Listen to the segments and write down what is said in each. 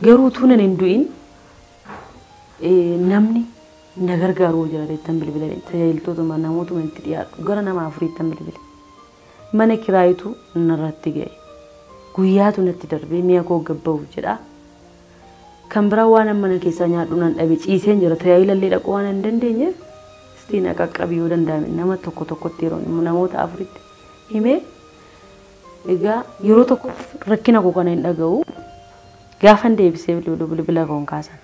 Garuu utuu nan hin du'in namni na gargaaru jiraate bilbila tajaajiltootuma namootuma itti dhiyaatu gara nama afuriittan bilbile. Mana kiraayitu narratti ga'e. Guyyaatu natti darbee mi'a koo gabba'uuf jedha. Kan biraa waan mana keessaa nyaadhu nan dhabe ciiseen jira tajaajila illee dhaquu waan hin dandeenyeef istiin qaqqabi yoo danda'ame nama tokko tokkotti yeroo namoota afuritti himee egaa yeroo tokko rakkina koo kana hin dhaga'u gaafan deebisee bilbila koon kaasan.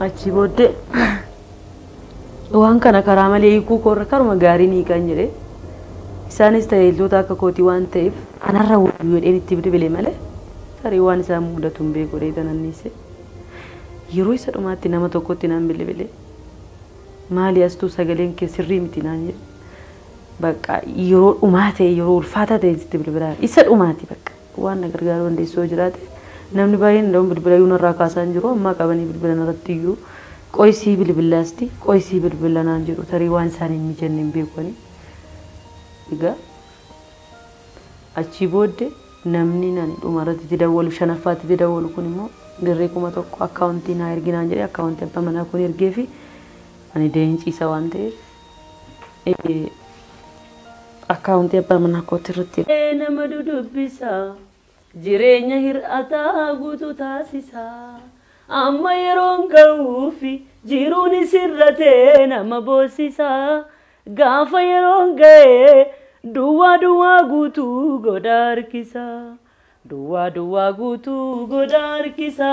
Achi booddee waan kana karaa malee hiikuu koorra karuma gaariin hiikan jedhee isaanis tajaajiltoota akka kootii waan ta'eef anarra wayyuu jedheen itti bilbile malee tarii waan isaan mudatu hin beeku jedhee tananniise. Yeroo isa dhumaatti nama tokkotti naan bilbile maali astuu sagaleen kee sirrii miti naan jedhe. Bakka yeroo dhumaa ta'e yeroo ulfaataa ta'e sitti bilbilaa isa dhumaati bakka waan na gargaaruu dandeessu yoo jiraate. Namni baay'een ndaa'uun bilbila iyyuu narraa kaasaa hin jiru ammaa qabanii bilbila narratti iyyuu qoysii bilbilaasti qoysii bilbila naan jedhu tarii waan isaan hin mijanne hin beekani. Egaa achii booddee namni nani dhumarratti itti dawwalu shanaffaatti itti dawwalu kun immoo birrii 1000 akkaawuntii naa ergi naan jedhee akkaawuntii abbaa manaa kun ergee fi ani dee'in ciisa waan ta'eef akkaawuntii abbaa manaa kootti irratti. Nama dudubbisa. Jireenya hir'ataa guutuu taasisa. Amma yeroon ga'uufi jiruun sirratee nama boossisa. Gaafa yeroon ga'e duwwaa duwwaa guutuu godha harkisa. Duwwaa duwwaa guutuu godha harkisa.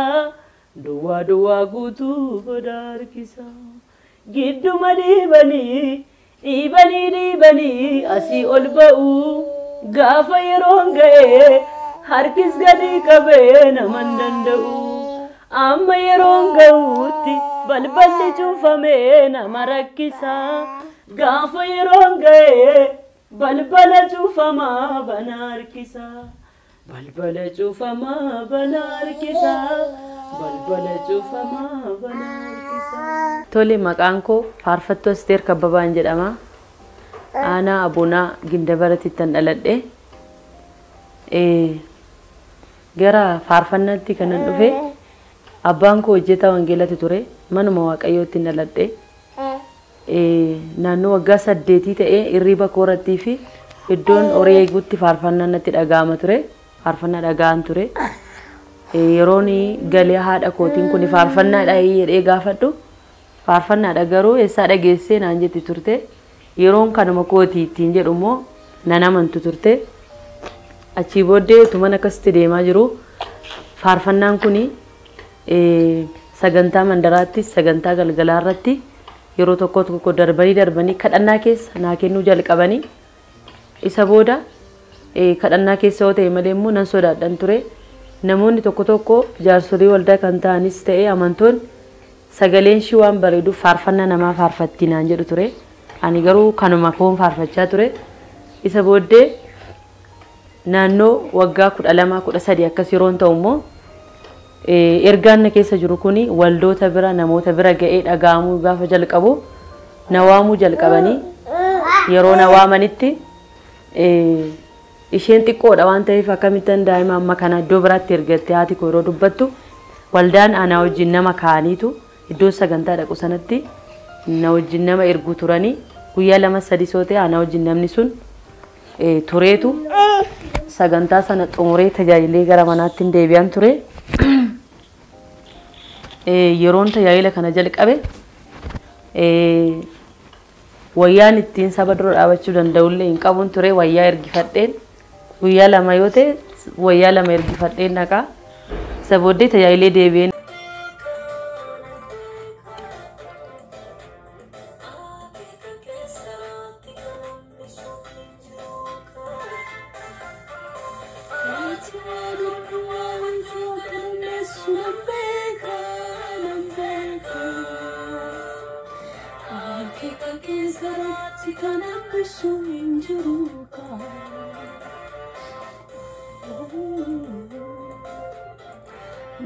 Duwwaa duwwaa guutuu godha harkisa. Gidduma dhiibanii dhiibanii dhiibanii asii ol ba'u. Gaafa yeroon ga'e harkis gadi qabee nama hin danda'u. Amma yeroon ga'utti balballi cufamee nama rakkisa. Gaafa yeroon ga'e balbala cufamaa bana harkisa. Balbala cufamaa bana harkisa. Balbala cufamaa bana harkisa. Tole maqaan koo Faarfattuu Asteer Kabbabaan jedhama. Aanaa Abonaa Gindabaratitti tan dhaladhe. Gara faarfannaatti kanan dhufe abbaan koo hojjetaa wangeelatti ture manuma waaqayyootti dhaladhe. Naannoo waggaa 8 ta'ee hirriba koorattii fi iddoon horii eeguutti faarfannaan natti dhaga'ama ture. Faarfannaa dhaga'an ture. Yeroon galee haadha kootiin kun faarfannaadha jedhee gaafadhu faarfannaadha garuu eessaa dhageessee naan jetti turte. Yeroon kanuma kootii ittiin jedhu immoo nan amantu turte. Achii booddee utuman akkasitti deemaa jiru faarfannaan kun sagantaa mandaraatti sagantaa galgalaa irratti yeroo tokko tokko darbanii darbanii kadhannaa keessa naa kennuu jalqabanii isa booda kadhannaa keessa yoo ta'e malee immoo nan sodaadhan ture. Namoonni tokko tokko jaarsolii waldaa kan ta'anis ta'e amantoonni sagaleen ishii waan bareeduuf faarfannaa namaa faarfatti naan jedhu ture. Ani garuu kanuma koon faarfachaa ture. Isa booddee naannoo waggaa 12 13 akkas yeroon ta'u immoo ergaan na keessa jiru kuni waldoota bira namoota bira ga'ee dhaga'amuu gaafa jalqabu na waamuu jalqabanii yeroo na waamanitti isheen xiqqoodha waan ta'eef akkamittan daa'ima amma kana iddoo biraatti ergatte haati koo yeroo dubbattu waldaan ana wajjin nama kaa'aniitu iddoo sagantaa dhaqu sanatti na wajjin nama erguu turanii guyyaa 2 3 soo ta'e ana wajjin namni sun tureetu sagantaa sana xumuree tajaajilee gara manaatti hin deebi'an ture. Yeroon tajaajila kana jalqabe wayyaan ittiin saba dura dhaabachuu danda'ullee hin qabuun ture wayyaa ergifadheen guyyaa 2 yoo ta'e wayyaa 2 ergifadheen dhaqaa. Isa booddee tajaajilee deebi'een. Ibsu hin jiru kaa.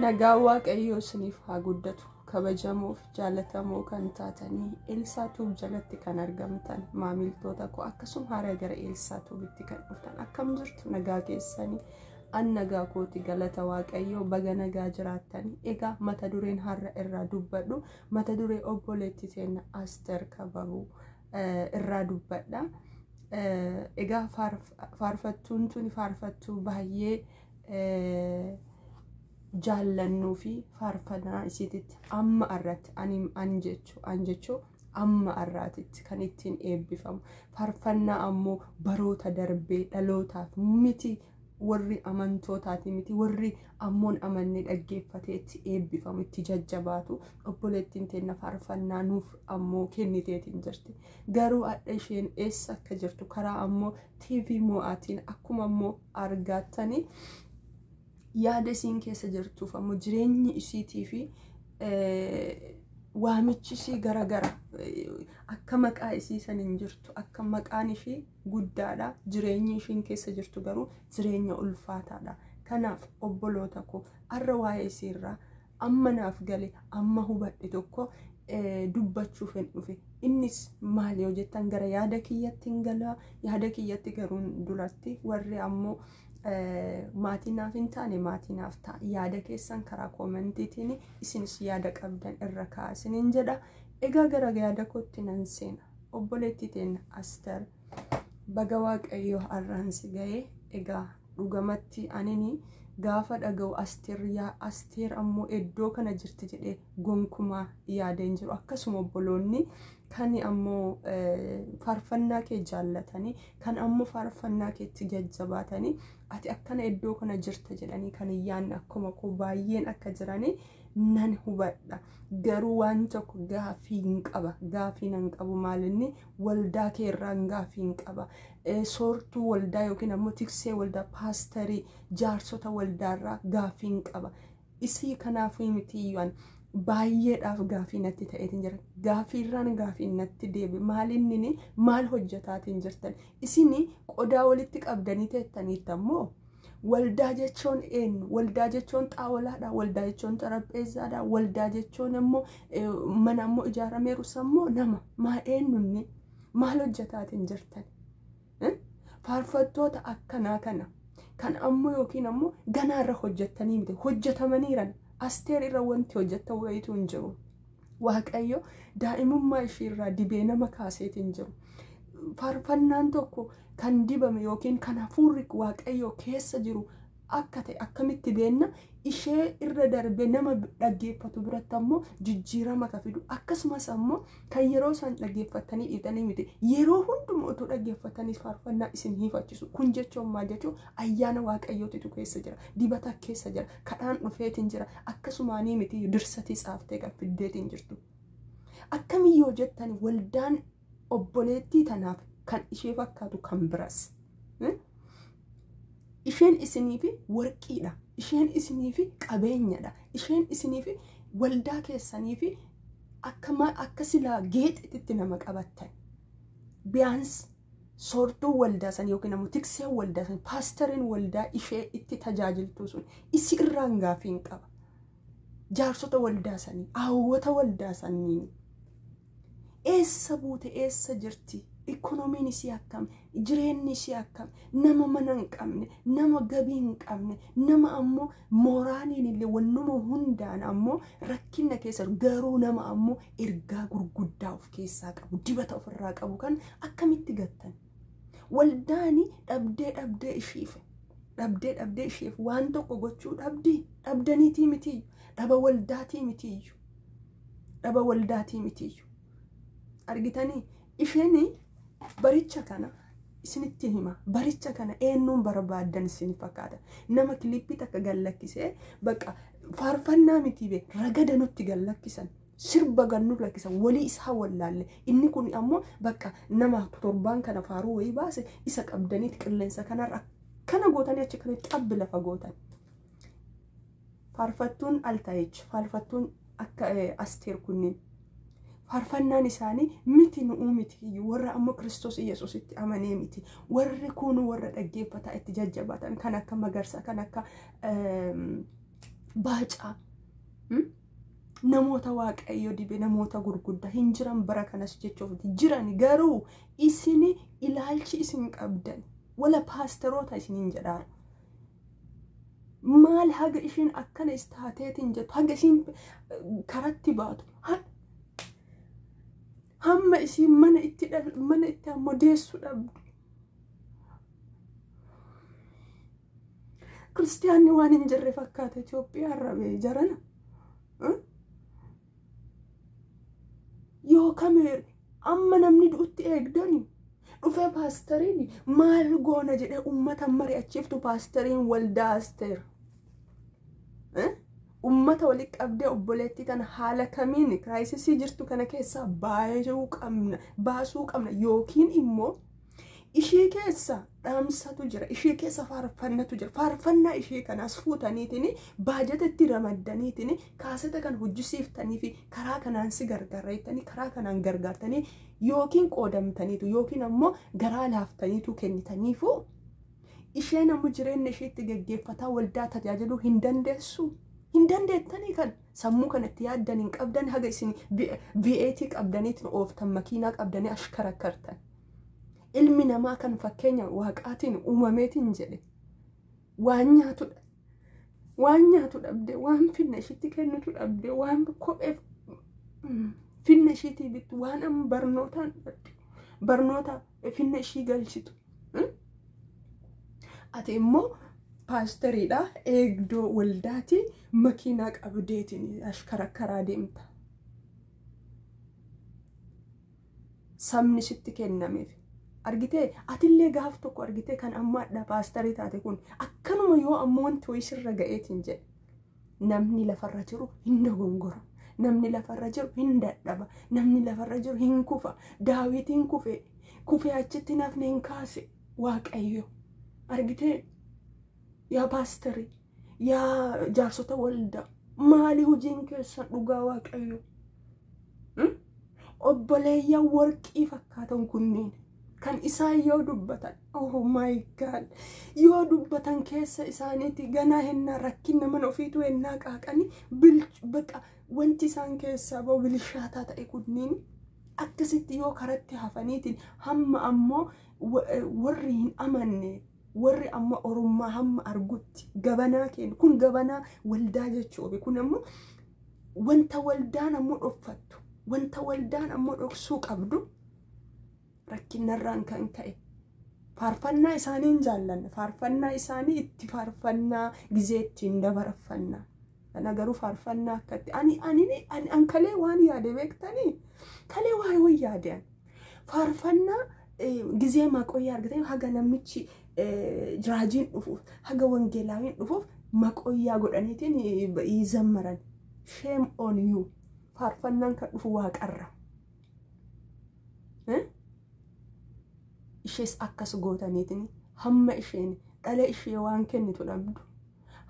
Nagaan Waaqayyoo isiniif haa guddatu. Kabajamoof jaallatamoo kan taatanii Eelsaa Tuub jalatti kan argamtan maamiltoota koo, akkasuma haaraa gara Eelsaa Tuubitti kan dhuftan, akkam jirtu? Nagaa keessanii? An nagaa kooti, galata Waaqayyoo. Baga nagaa jiraattanii. Egaa mata dureen har'a irraa dubbadhu mata duree obboleettii teenya Asteer Kababuu irraa dubbadha. Egaa faarfattuun tuni faarfattuu baay'ee jaallannuu fi faarfannaa isiititti amma irratti an jechuu amma irraatitti kan ittiin eebbifamu, faarfannaa ammoo baroota darbee dhalootaaf miti, warri amantootaati miti, warri ammoon amannee dhaggeeffatee itti eebbifamu, itti jajjabaatu, obboleettiin teenna faarfannaa nuuf ammoo kenniteetiin jirti. Garuu hadha isheen eessa akka jirtu karaa ammoo TV mo'aatiin akkuma ammoo argattanii, yaada isiin keessa jirtuuf ammoo jireenyi isiitii fi waamichi isii garagara. Akka maqaa isii san hin jirtu. Akka maqaan ishii guddaadha, jireenyi ishiin keessa jirtu garuu jireenya ulfaataadha. Kanaaf obboloota koo, har'a waa'ee isiirraa amma naaf gale, amma hubadhe tokko dubbachuuf hin dhufe. Innis maal yoo jettan, gara yaada kiyyatti hin galaa. Yaada kiyyatti garuu duratti warri ammoo maatii naaf hin taane maatii naaf ta'a. Yaada keessan karaa commentiitiin isinis yaada qabdan irra kaa'aa isiniin jedha. Egaa gara yaada kootti nan seena. Obboleettii teenya Asteer, baga Waaqayyo har'aan si ga'ee. Egaa dhugamatti anini gaafa dhaga'u Asteer, yaa Asteer ammoo iddoo kana jirti jedhee gonkumaa yaadeen jiru. Akkasuma obboloonni kan ammoo faarfannaa kee jaallatanii, kan ammoo faarfannaa keetti jajjabaatanii, ati akkana iddoo kana jirta jedhanii kan hin yaadne akkuma koo baay'een akka jiranii nan hubadha. Garuu waan tokko gaafii hin qaba. Gaafii nan qabu maalinni? Waldaa kee irraan gaafii hin qaba. Soortuu waldaa yookiin ammoo tiksee waldaa, paasterii, jaarsota waldaarraa gaafii hin qaba. Isii kanaafuu miti iyyuu, baay'eedhaaf gaafii natti ta'eetiin jira. Gaafiirraan gaafii natti deebi. Maalinni maal hojjetaatiin jirtan? Isin qodaa walitti qabdanii teettaniitti ammoo waldaa jechuun eenyu? Waldaa jechuun xaawulaadha. Waldaa jechuun xarapheezzaadha. Waldaa jechuun immoo mana ammoo ijaarameeru sammoo nama. Maa eenyunni? Maal hojjetaatiin jirtan? Faarfattoota akkanaa kana kan ammoo yookiin ammoo ganaarra hojjettanii miti, hojjetamaniiran. Asteer irra wanti hojjettan wayitu hin jiru. Waaqayyo daa'imummaa ishiirraa dibee nama kaaseetiin jiru. Faarfannaan tokko kan dibame yookiin kan hafuurri Waaqayyo keessa jiru akka ta'e akkamitti beenna? Ishee irra darbe nama dhaggeeffatu biratti ammoo jijjiirama ka fidu, akkasumas ammoo kan yeroo isaan dhaggeeffatanii dhiitanii miti, yeroo hundumaa otoo dhaggeeffatanii faarfannaa isin hiifachisu. Kun jechuun maal jechuun? Ayyaana Waaqayyootitu keessa jira, dibata keessa jira, kadhaan dhufeetiin jira. Akkasumaanii miti, dirsatii tsaaftee kan fiddeetiin jirtu. Akkamiyyoo jettan, waldaan obboleettii tanaaf kan ishee fakkaatu kan biras. Isheen isiniifi warqiidha. Isheen isiniifi qabeenyadha. Isheen isiniifi waldaa keessaniifi akka silaa geexititti nama qabattan. Biyaans soortuu waldaa san yookiin ammoo tikseen waldaa san, paasteriin waldaa ishee itti tajaajiltuu sun isi irraan gaafii hin qaba. Jaarsota waldaa sanii, hawwata waldaa sanii. Eessa buute? Eessa jirti? Ikoonomiin isii akkam? Jireenyi isii akkam? Nama mana hin qabne, nama gabii hin qabne, nama ammoo mooraaniin illee wannuma hundaan ammoo rakkina keessa, garuu nama ammoo ergaa gurguddaa of keessaa qabu, dibata ofirraa qabu kan akkamitti gattan? Waldaani dhabdee dhabdee ishiif dhabdee dhabdee isheef waan tokko gochuu dhabdii dhabdaniitii mitiyyu, dhaba waldaatii mitiyyu, dhaba waldaatii mitiyyu. Argitanii, isheen baricha kana isinitti hima. Baricha kana eenyuun barbaaddan isin fakkaata? Nama kilippii takka gallakkisee, bakka faarfannaa miti bee, ragada nutti gallakkisan, sirba gannu lakkisan, walii isaa wallaalle. Inni kun ammoo bakka nama torbaan kana faaruu wayii baase, isa qabdaniiti qilleensa kanarra akkana gootanii achi kana xabbi lafa gootan. Faarfattuun Altaayichi, faarfattuun akka Asteer kunniin, Faarfannaan isaanii miti nu'uu miti warra ammoo Kiristoos Iyesuusitti amanee miti. Warri kun warra dhaggeeffataa itti jajjabaatan kan akka Magarsaa, kan akka Baacaa, namoota Waaqayyo dibe, namoota gurguddaa hin jiran bara kanas jechuuf jiran. Garuu isin ilaalchi isin qabdan wala paasteroota isiniin jedhaara. Maal haga ishiin akkana istaateetiin jettu, haga ishiin karatti baatu, hamma ishiin mana itti ammoo deessu dhabdu. Kiristiyaanni waan hin jirre fakkaata Itoophiyaa irra bee jarana. Yoo kameer amma namni du'utti eegdani dhufee paasteriin maal goona jedhee uummata mari'achiiftu paasteriin waldaa Asteer. Uummata walitti qabdee obboleettii tana haala kamiin kiraayisisii jirtu kana keessaa baasuu qabna yookiin immoo ishii keessa dhaamsatu jira, ishii keessa faarfannatu jira. Faarfannaa ishii kanaas fuutaniitiin baajata itti ramaddaniitiin kaaseta kan hojjisiiftanii fi karaa kanaan si gargaartanii, karaa kanaan gargaartanii yookiin qoodamtaniitu yookiin ammoo garaa laaftaniitu kennitaniifu isheen ammoo jireenya isheetti geggeeffataa waldaa tajaajiluu hin dandeessu. Hin dandeettanii kan sammuu kanatti yaaddan hin qabdan, haga isin VAT qabdaniitiin ooftan, makiinaa qabdanii ashkarakkartan. Ilmi namaa kan fakkeenya waaqaatiin uumameetiin jedhe waan nyaatu dhabde, waan finna ishiitti kennitu dhabde, waan kophee finna ishiitii bittu, waan amma barnootaan dhabde, barnoota finna ishii galchitu. Ati immoo paasteriidha, eegdoo waldaati, makiinaa qabdeetiin ashkarakkaraa deemta. Sabni sitti kennameef. Argitee atillee gaaf tokko argitee kan ammaadha paasterii taate kun akkanuma yoo ammoo wanti wayii sirra ga'eetiin jedhe namni lafarra jiru hin dogongora, namni lafarra jiru hin dadhaba, namni lafarra jiru hin kufa. Daawitiin kufee achitti nafni hin kaase Waaqayyo. Argitee yaa paasterii, yaa jaarsota waldaa, maali hojiin keessan dhugaa Waaqayyo? Obboleeyyan warqii fakkaatan kunneen kan isaan yoo dubbatan, oh my god, yoo dubbatan keessa isaaniitti ganaa hennaa rakkinna mana ofiitu hennaa qaaqanii baqa wanti isaan keessaa bahu bilishaataa ta'e kunniin akkasitti yoo karatti hafaniitiin hamma ammoo warri hin amanne, warri amma orommaa hamma argutti gabanaa kennu kun gabanaa waldaa jechuudha. Kun ammoo wanta waldaan ammoo dhokfattu, wanta waldaan ammoo dhoksuu qabdu rakkinnarraan kan ka'e. Faarfannaa isaanii hin jaallanna, faarfannaa isaanii itti faarfannaa gizee ittiin dabarfannaa. Kana garuu faarfannaa akkatti ani ani kalee waan yaade beektanii, kalee waa yoo yaade faarfannaa gizee maqooyyaa argatanii haga namichi raajiin dhufuuf, haga wangeelaawiin dhufuuf maqooyyaa godhaniitiin zammaran. Shame on you. Faarfannaan kan dhufu waaqarra. Ishees akkas gootaniitiin hamma isheen dhala ishee waan kennitu dhabdu,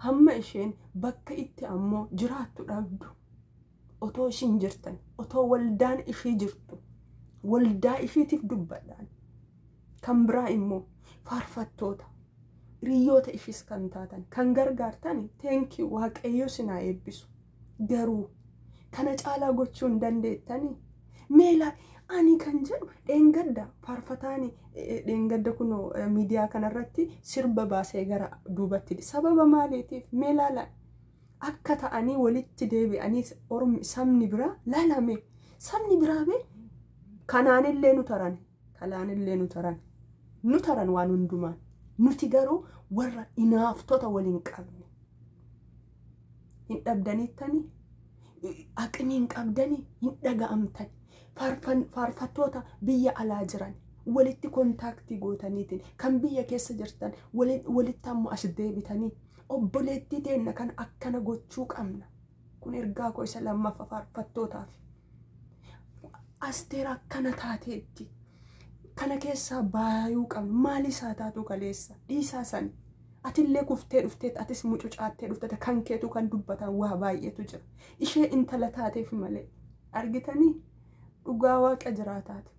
hamma isheen bakka itti ammoo jiraattu dhabdu, otoo ishiin jirtan, otoo waldaan ishii jirtu, waldaa ishiitiif dubbadhaan. Kan biraa immoo faarfattoota hiriyoota ishiis kan taatan, kan gargaartan, thank you, Waaqayyo sinaa eebbisu. Garuu kana caalaa gochuu hin dandeettanii? Meelaa ani kan jedhu dheengadda faarfataan dheengadda kun miidiyaa kanarratti sirba baasee gara duubatti sababa maaliitiif mee laala akka ta'anii walitti deebi'anii ormi sabni biraa laalame, sabni biraa bee kanaanillee nu taran, kanaanillee nu taran, nu taran waan hundumaan. Nuti garuu warra inaaftota waliin qabne hin dhabdaniittanii, aqni hin qabdanii, hin dhaga'amtan. Faarfattoota biyya alaa jiran walitti kontaaktii gootaniitiin kan biyya keessa jirtan walitti ammoo as deebitanii obboleettii teenna kan akkana gochuu qabna. Kun ergaa koo isa lammaffaa faarfattootaaf. Asteer akkana taateetti. Kana keessaa baayuu qabna. Maal isaa taatu kaleessa? Dhiisaa sani. Atillee kuftee dhuftee, atis mucucaattee dhuftee, kan keetu kan dubbatan waa baay'eetu jira. Ishee intala taateef malee. Argitanii? Dhugaa waaqa jiraataati.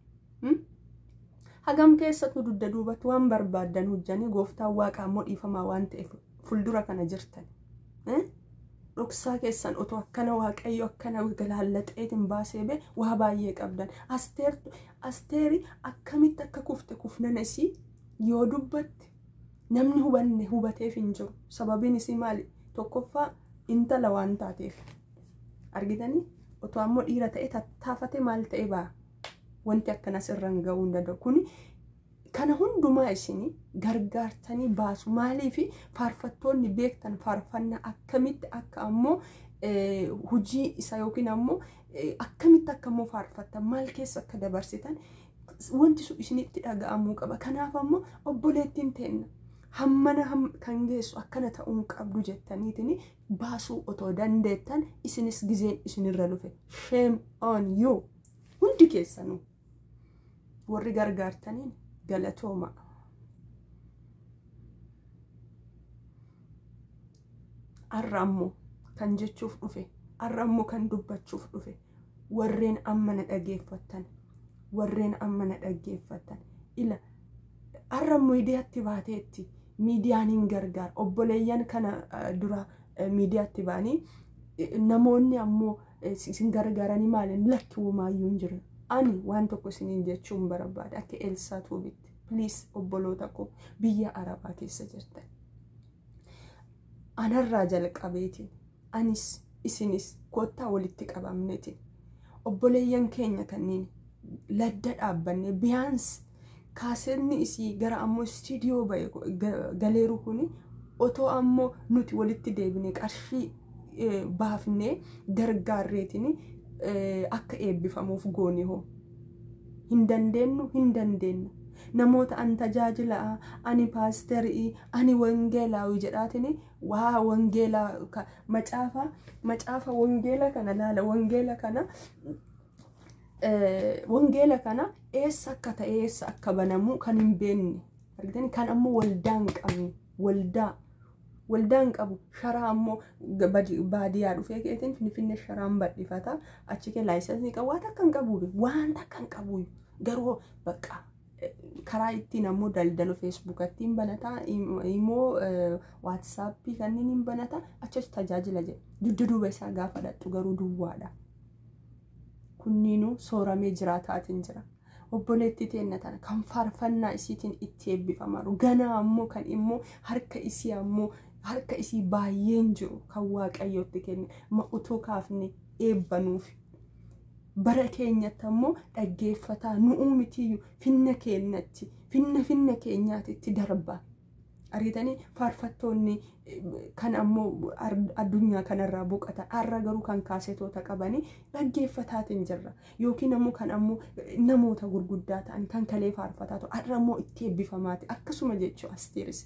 Hagam keessattuu dugda duubatti waan barbaaddan hojjanii gooftaan waaqa ammoo dhiifamaa waan ta'eef fuuldura kana jirtan. Dhoksaa keessan otoo akkana waaqayyo akkana galaallaxeetiin baasee bee waa baay'ee qabdan. Asteeri akkamitti akka kufte kufnana isii yoo dubbatte namni hubanne hubateef hin jiru. Sababiin isii maali? Tokkoffaa intala waan taateef. Argitanii? Otoo ammoo dhiira ta'e tattaafate maal ta'e ba'a? Wanti akkanas irra hin ga'uu hin danda'u. Kuni kana hundumaa isin gargaartanii baasu. Maaliif faarfattoonni beektan faarfannaa akkamitti akka ammoo hojii isa yookiin ammoo akkamitti akka ammoo faarfattan maal keessa akka dabarsitan wanti sun isinitti dhaga'amuu qaba. Kanaaf ammoo obboleettiin teenna hammana kan geessu akkana ta'uu hin qabdu jettaniitiin baasuu otoo dandeettan isinis gizeen isinirra dhufe. Shame on you! Hundi keessanuu warri gargaartaniin galatooma. Har'a ammoo kan jechuuf dhufe, har'a ammoo kan dubbachuuf dhufe, warreen amma na dhaggeeffattan, warreen amma na dhaggeeffattan, ila har'a ammoo miidiyaatti baateetti miidiyaan hin gargaara. Obboleeyyan kana dura miidiyaatti ba'anii namoonni ammoo isin gargaaranii maali lakki womaayyuu hin jiran. Ani waan tokko isiniin jechuun barbaada akka Elsaa Tuubitti. Please obboloota koo biyya Arabaa keessa jirtan. Anarraa jalqabeetiin anis isinis koottaa walitti qabamneetiin obboleeyyan keenya kanneen ladda dhaabbanne biyaans kaasetni isii gara ammoo istiidiyoo ba'e galeeru kuni otoo ammoo nuti walitti deebine qarshii baafnee gargaarreetiin akka eebbifamuuf goone hoo hin dandeenyu hin dandeenyu. Namoota an tajaajilaa, ani paasterii, ani wangeelaawii jedhaatiin waa wangeelaa macaafa wangeela kana laala wangeela kana eessa akka ta'e eessa akka banamu kan hin beekne argitanii kan ammoo waldaa hin qabne waldaa hin qabu sharaa ammoo baadiyyaa dhufee keetiin finfinnee sharaan badhifata achi kee laayisansii qabu waan takka hin qabu waan takka hin qabu garuu bakka karaa ittiin ammoo daldalu feesbuukatti hin banataa immoo waatsaappii kanneen hin banataa achas tajaajila jedha dugda duuba isaa gaafa dhaqxu garuu duwwaadha. Kunniinuu sooramee jiraataatiin jira. Obboleettii teenna tana kan faarfannaa isiitiin itti eebbifamaru ganaa ammoo kan immoo harka isii ammoo harka isii baay'een jiru kan waaqayyootti kenne utuu kaafne eebbanuuf. Bara keenyatti ammoo dhaggeeffataa nu'uu mitiyyuu finna keenyatti finna keenyaatti darba. Argitanii faarfattoonni kan ammoo addunyaa kanarraa boqotan har'a garuu kan kaasetoota qabanii dhaggeeffataatiin jirra. Yookiin ammoo kan ammoo namoota gurguddaa ta'an kan kalee faarfataa ta'u har'a ammoo itti eebbifamaati. Akkasuma jechuu Asteeris.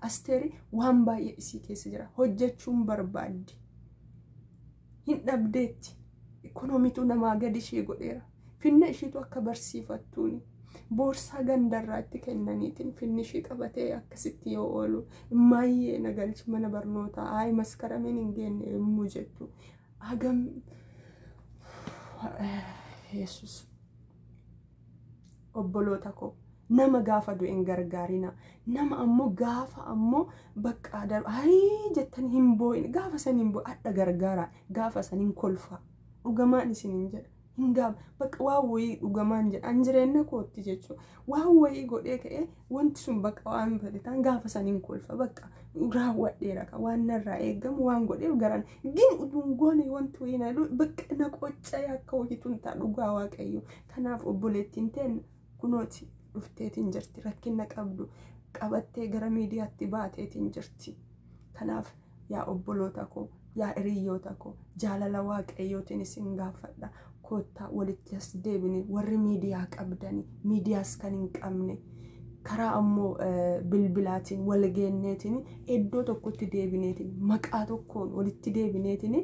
Asteeri waan baay'ee isii keessa jira. Hojjechuun barbaaddi. Hin dhabdeetti. Ikoonomiitu namaa gadi ishee godheera. Finna isheetu akka barsiifattuuni. Boorsaa gandarraa itti kennaniitiin finni ishee qabatee akkasitti yoo oolu maayyee na galchi mana barnootaa ayi maskarameen hin geenne yommuu jettu hagam Yesus obboloota koo nama gaafa du'e hin gargaarina nama ammoo gaafa ammoo bakka ayi jettan hin boo'in gaafa san hin boo'in adda gargaara gaafa san hin kolfa dhugamaan isin hin jedha. Hingaaba bakka waan wayii dhugamaan jedha an jireenya kootti jechuudha waan wayii godhee ka'ee wanti sun bakka waan fedhe ta'an gaafa saniin kolfa bakka raawwadheera ka waan narraa eegamu waan godheef garan gin utuun goone wanti wayii na bakka na qoccee akka wayiituun ta'a dhugaa waaqayyo kanaaf obboleettiin teenna kunooti dhufteetiin jirti rakkina qabdu qabattee gara miidiyaatti baateetiin jirti kanaaf yaa obboloota koo yaa hiriyoota koo jaalala waaqayyootiin isin gaafadha. Koottaa walitti as deebine warri miidiyaa qabdani miidiyaas kan hin qabne karaa ammoo bilbilaatiin wal geenneetiin iddoo tokkotti deebineetiin maqaa tokkoon walitti deebineetiin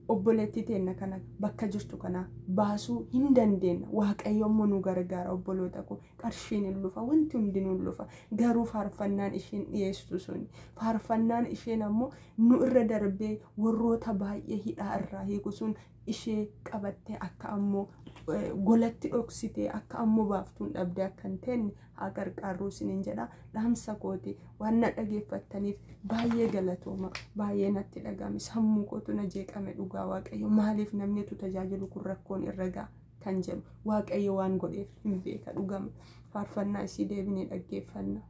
Obboleettii teenna kana bakka jirtu kana baasuu hin dandeenya. Waaqayyo immoo nu gargaara obboloota koo. Qarshiin hin lufa, wanti hundinuu hin lufa. Garuu faarfannaan isheen dhiyeessitu suni, faarfannaan isheen ammoo nu irra darbee warroota baay'ee hidhaa irraa hiiku sun ishee qabattee akka ammoo golatti dhoksitee akka ammoo baaftuun dhabdee akka hin teenye haa gargaarru isiniin jedha. Dhaamsa kooti waan na dhageeffattaniif baay'ee galatooma. Baay'ee natti dhagahame, sammuu kootu na jeeqame dhugaa Waaqayyo. Maaliif namni tu tajaajilu kun rakkoon irra ga'a kan jedhu Waaqayyo waan godheef hin beeka dhugama. Faarfannaa isii deebinee dhaggeeffanna.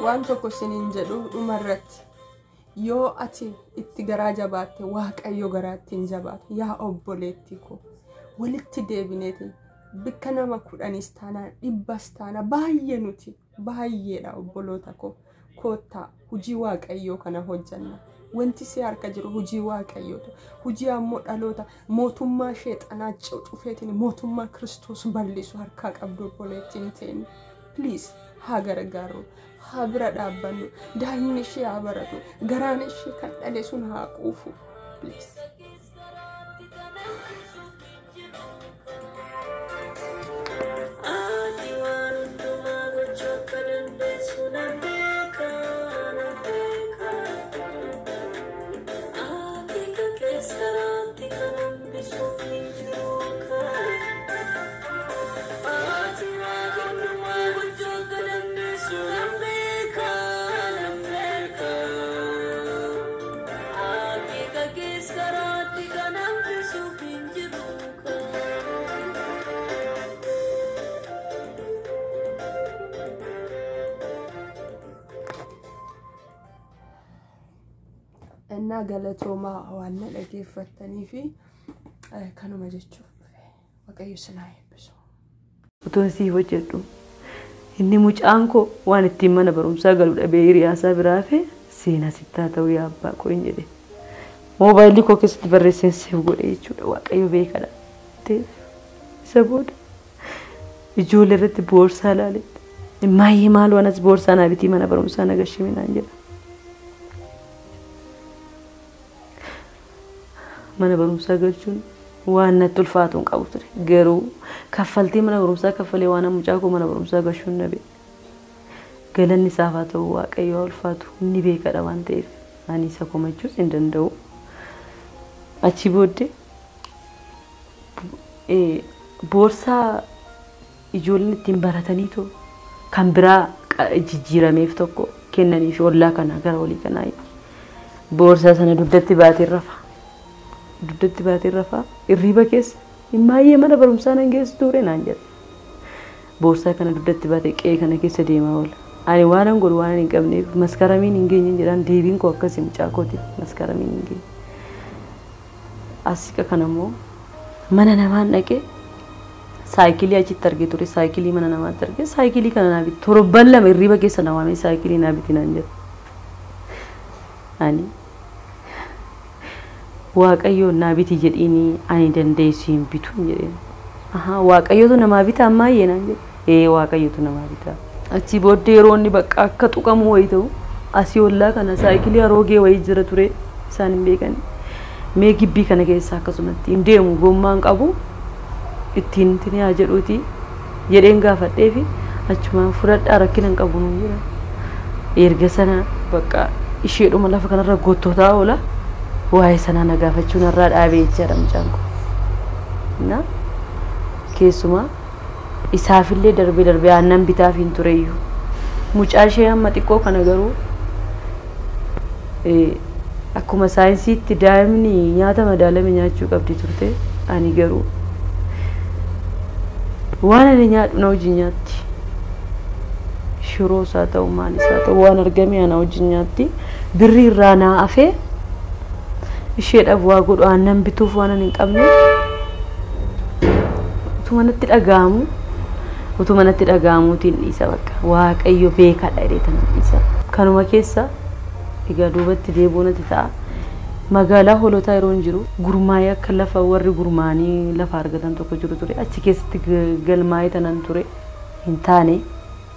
Waan tokko isiniin jedhu dhumarratti, yoo ati itti garaa jabaatte Waaqayyo garaatti hin jabaatu. Yaa obboleettii koo, walitti deebineeti bikka nama 10s taanaa 100s taanaa baay'ee nuti baay'eedha obboloota koo. Koottaa hojii Waaqayyoo kana hojjanna. Wanti si harka jiru hojii Waaqayyootu. Hojii ammoo dhaloota mootummaa sheexanaa cufeetiin mootummaa Kiristoos bal'isu harkaa qabdu obboleettiin teenya. Please haa gargaarru, haa bira dhaabbannu, daa'imni ishee haa baratu, garaan ishee kan dhale sun haa quufu. Please. Innaa galatoomaa waan na dhaggeeffattanii fi kanuma jechuuf Waaqayyo isin haa eebbisu. Utuun sii hojjedhu inni mucaan koo waan ittiin mana barumsaa galu dhabee hiriyaasaa biraa hafe seenaa sittaa ta'uu yaa abbaa koo hin jedhe. Moobaayilii koo keessatti barreesseen seef godhe jechuudha. Waaqayyo beekadha. Isa booda ijoollee irratti boorsaa ilaaletti. Maayyee maal waan as boorsaa naa bitii mana barumsaa na gashime naan jedha. Mana barumsaa galchuun waan natti ulfaatu hin qabu ture. Garuu kaffaltii mana barumsaa kaffalee waan mucaa koo mana barumsaa galchuun dhabe. Galanni isaaf haa ta'u Waaqayyo haa ulfaatu inni beekadha waan ta'eef ani isa komachuus hin danda'u. Achi booddee boorsaa ijoolleen ittiin barataniitu kan biraa jijjiirameef tokko kennaniif ollaa kana gara olii kanaa boorsaa sana dugdatti baatee rafa. Dugdatti baatee rafa hirriba keessa maayyee mana barumsaa nan geessu ture naan jedha. Boorsaa kana dugdatti baatee qe'ee kana keessa deemaa oola. Ani waan an godhu waan hin qabneef maskaramiin hin geenye jedhaan deebiin koo akkasii mucaa kooti maskaramiin hin geenye. Asiqa kana immoo mana namaan dhaqee saayikilii achitti argee ture saayikilii mana namaatti argee saayikilii kana naa biti torban lama hirriba keessa na waamee saayikilii naa biti naan jedha. Ani Waaqayyo naa biti jedhiini ani dandeessu hin bitu hin jedheen. Ahaa Waaqayyotu namaa bita ammaayyee naan jedhe. Ee Waaqayyotu namaa bita. Achi booddee yeroo inni bakka akka tuqamu wayii ta'u asii ollaa kana saayikilii aroogee wayii jira ture isaan hin beekan. Mee gibbii kana keessa akkasumatti hin deemu gommaan qabu ittiin tini haa jedhuuti jedheen gaafadhee fi achumaan fudhadhaa rakkina hin qabu nuun jedhan. Erga sana bakka isheedhuma lafa kanarra gottootaa oola waa'ee sanaa na gaafachuun irraa dhaabee jechaadha mucaan kun. Na keessumaa isaafillee darbee darbee aannan bitaaf hin tureyyuu. Mucaa ishee amma xiqqoo kana garuu akkuma saayinsiitti daa'imni nyaata madaalame nyaachuu qabdi turte, ani garuu waan ani nyaadhu na wajjin nyaatti. Shiroo isaa ta'u, maal isaa ta'u, waan argame ana wajjin nyaatti. Birri irraa naa hafee isheedhaaf waa godhu, aannan bituuf waan ani hin qabne, utuma natti dhaga'amuutiin dhiisa. Bakka Waaqayyo beekadha jedhee tanan dhiisa. Kanuma keessa egaa duubatti deebi'uu natti ta'a. Magaalaa Hoolotaa yeroo hin jiru gurmaa'ee akka lafa warri gurmaa'anii lafa argatan tokko jiru ture. Achi keessatti galmaa'ee tanan ture, hin taane.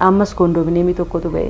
Ammas koondoominiyeemii tokkotu ba'e.